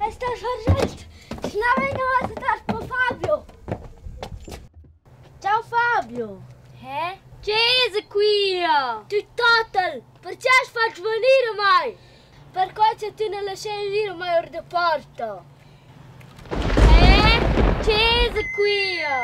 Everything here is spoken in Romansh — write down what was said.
E sta sfargend! Schna vegn oz tar po Fabio. Ciao Fabio. Eh? Che es quia? Tü total! Perche hast fat svanir a mai? Perquai cha tü na laschais ir a mai our da porta. Eh? Che es quia?